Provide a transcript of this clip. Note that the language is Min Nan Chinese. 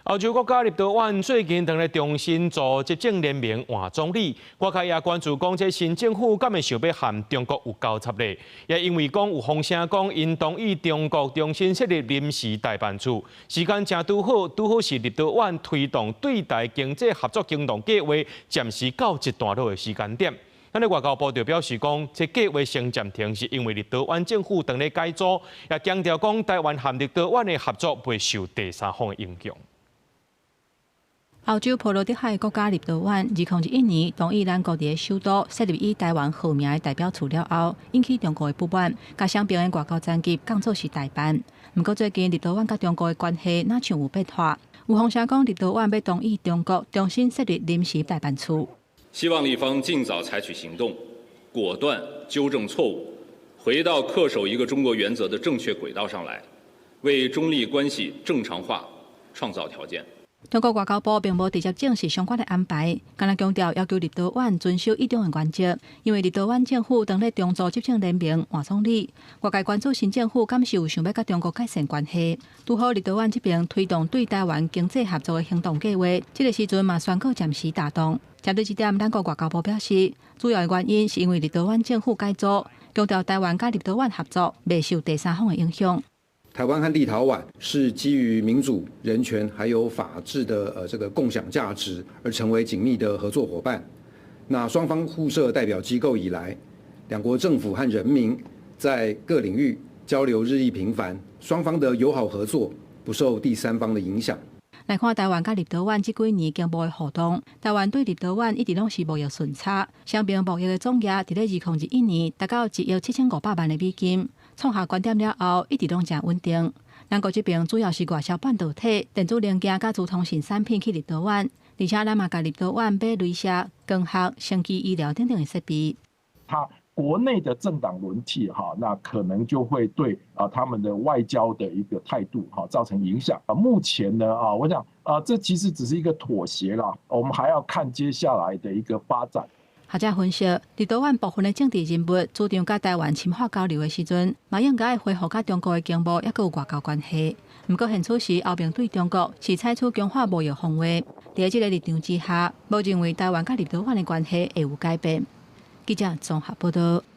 歐洲國家立陶宛最近正咧重新組執政聯盟換總理，外界也關注講，這新政府敢會想欲和中國有交叉咧？也因為講有風聲講，𪜶同意中國重新設立臨時代辦處，時間正拄好，拄好是立陶宛推動對台經濟合作行動計劃暫時告一段落的時間點。咱的外交部就表示講，這計劃先暫停，是因為立陶宛政府正咧改組，也強調講台灣和立陶宛的合作袂受第三方的影響。歐洲波羅的海國家立陶宛，2021年同意咱國佇首都設立以台灣號名的代表處了後，引起中國的不滿，共雙邊的外交層級降做是代辦。毋過最近立陶宛佮中國的關係若像有變化，有風聲講立陶宛欲同意中國重新設立臨時代辦處。希望立方盡早採取行動，果斷糾正錯誤，回到恪守一個中國原則的正確軌道上來，為中立關係正常化創造條件。中國外交部並無直接證實相關的安排，干焦強調要求立陶宛遵守一中的原則，因為立陶宛政府正咧重組執政聯盟換總理，外界關注新政府敢是有想欲佮中國改善關係。拄好立陶宛這邊推動對台灣經濟合作的行動計劃，這個時陣嘛宣告暫時打斷。針對這點，咱國外交部表示，主要的原因是因為立陶宛政府改組，強調台灣佮立陶宛合作袂受第三方的影響。台灣和立陶宛是基於民主、人權還有法治的這個共享價值而成為緊密的合作夥伴。那雙方互設代表機構以來，兩國政府和人民在各領域交流日益頻繁，雙方的友好合作不受第三方的影響。來看台灣佮立陶宛這幾年經貿的互動，台灣對立陶宛一直攏是貿易順差，雙邊貿易的總額佇咧2021年達到1億7500萬的美金，創下懸點了後，一直攏誠穩定。咱國這邊主要是外銷半導體、電子零件佮資通訊產品去立陶宛，而且咱嘛共立陶宛買鐳射、光學、生技醫療等等的設備。它國內的政黨輪替哈，那可能就會對啊他們的外交的一個態度哈造成影響啊。目前呢啊，我想啊，這其實只是一個妥協啦，我們還要看接下來的一個發展。學者分析，立陶宛部分的政治人物主張佮台灣深化交流的時陣，嘛應該恢復佮中國的經貿抑閣有外交關係。毋過現此時歐盟對中國是採取強化貿易防衛，佇這個立場之下，無認為台灣佮立陶宛的關係會有改變。記者綜合報道。